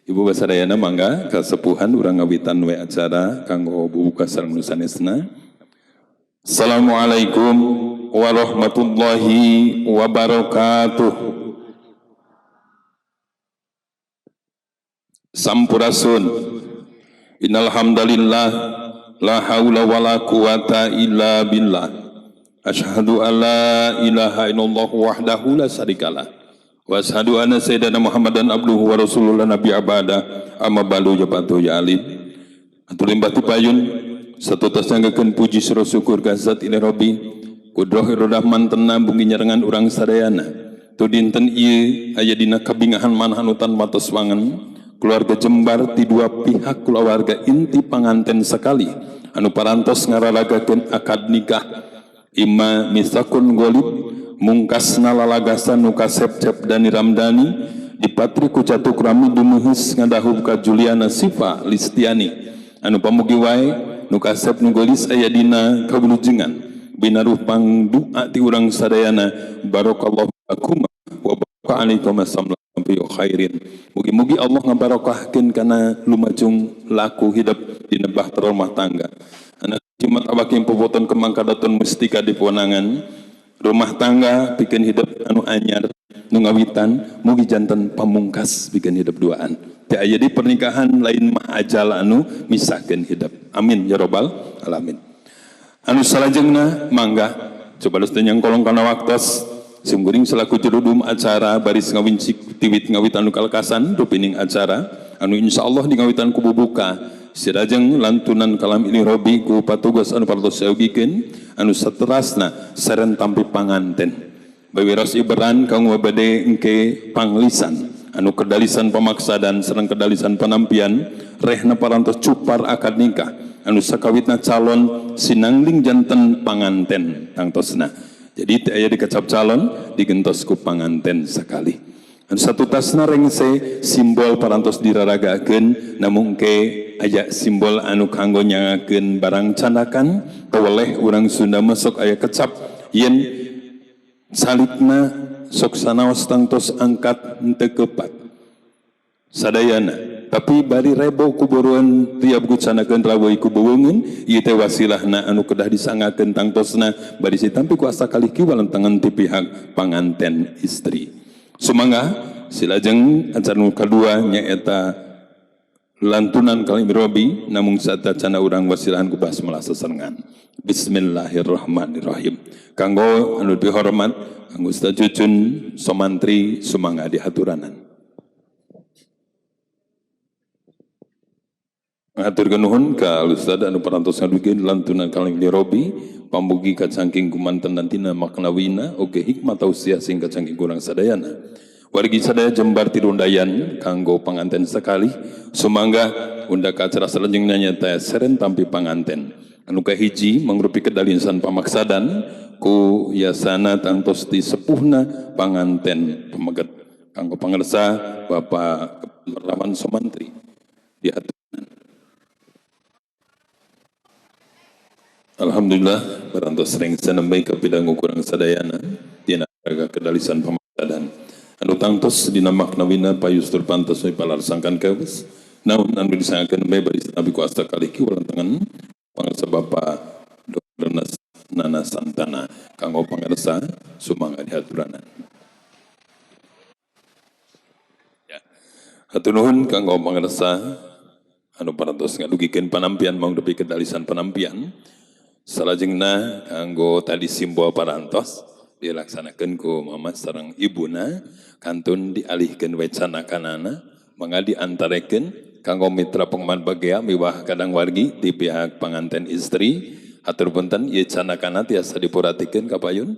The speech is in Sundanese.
Ibu basadayana, mangga kasepuhan urang ngawitan we acara kanggo bubuka sareng nu sanesna. Assalamualaikum warahmatullahi wabarakatuh. Sampurasun. Innal hamdalillah, la haula wala quwata illa billah. Asyhadu an la ilaha illallah wahdahu la syarikalah. Wa asyhadu anna sayyidana Muhammadan abduhu wa rasuluhu la nabiyya ba'da, amma ba'du, jabatu ya alim. Atur limbah ti payun satutas nyanggakeun puji sura syukur ka zat ilahi rabbi kudroh irodah mantena bumi nyarengan urang sadayana. Tu dinten ieu aya dina kabingahan manah anu tanpa batos wangen, keluarga jembar ti dua pihak keluarga inti panganten sekali anu parantos ngararagakeun akad nikah ima misakun golib mungkasna lalagasan nu kasep Cep Dani Ramdhani dipatri ku Catuk Rami dumehis ngadahub ka Juliana Sifa Listiani, anu pamugi wae nu kasep nu geulis aya dina kawilujengan binaruh pangdua ti urang sadayana. Barakallahu lakum wa baraka alaikum assalam fi khairin. Mugi-mugi Allah ngabarokahkeun kana lumajung laku hidup dina bahtera rumah tangga. Anak Jumat awaking popoton kemang kadaton mustika di ponangan rumah tangga pikeun hidup anu anyar nu ngawitan, mugi janten pamungkas pikeun hidup duaan. Teu aya di pernikahan lain mah ajal anu misahkeun hidup. Amin ya robbal alamin. Anu salajengna, mangga coba geus teu nyangkolong kana waktos. Simkuring selaku jurudum acara baris ngawincik tiwit ngawitan nu kalekasan rupining acara anu insyaallah di ngawitan ku bubuka sirajeng lantunan kalam ini robi ku patugas anu parantos sayogikeun, anu saterasna seren tampi panganten bawiros iberan kanggo bade engke panglisan anu kedalisan pamaksadan sareng kedalisan panampian rehna parantos cupar akad nikah anu sakawitna calon sinangling janten panganten tangtosna. Jadi teu aya dikecap calon digentos ku panganten sekali. Anu satutasna rengse simbol parantos diraragakeun, namun ke aya simbol anu kanggo nyangakeun barang candakan. Teweleh urang Sunda masuk aya kecap yen salikna sok sanaos tangtos angkat henteu kepat sadayana, tapi bari rebo kuburuan tiap gucanakeun rawuh ku beweungeun. Ieu teh wasilahna anu kedah disangakeun tangtosna bari sitampi ku asa kalih kiwa tangan ti pihak panganten istri. Sumangga silajeng acara nu kadua nyaeta lantunan kalim robi, namung satacana urang wasilahan ku basmalah sesengan. Bismillahirrahmanirrahim. Kanggo anu dihormat kanggo Ustaz Cucun Somantri, sumangga dihaturanan. Ngaturkeun nuhun ka Ustaz anu parantos ngadukeun lantunan kalim robi, pamugi kacangking kumanten nantina maknawina oge hikmah tausiah sing kacangking kurang sadayana. Wargi sadaya jembar tirundayan kanggo panganten sekali, sumangga unda ka acara selanjutnya nyata seren tampi panganten anu kahiji mangrupi kedalinsan pamaksadan ku yasana tangtos di sepuhna panganten pameget. Kanggo pangersa Bapak Rahman Somantri diatur. Alhamdulillah parantos sering sanembe kapidang kurang sadayana dina raga kedalisan pamaksadan anu tangtos dina maknawina payustur pantos we palarsangkan keus naon anu disangkakeun bae bari nabi ku asta kalih kiwa tangan pangersa Bapak Dr. Nana Santana. Kanggo pangersa sumangga dihaturanan. Ya, hatur nuhun kanggo pangersa anu parantos ngadugikeun panampian mangdupi kedalisan panampian. Salajengna kanggo tadi simbol parantos dilaksanakeun ku mama sareng ibuna kantun dialihkeun wecana kanana. Mangga diantarekeun kanggo mitra pengaman bagea miwah kadang wargi di pihak panganten istri. Hatur punten ieu canakana tiasa dipuratikeun ka payun.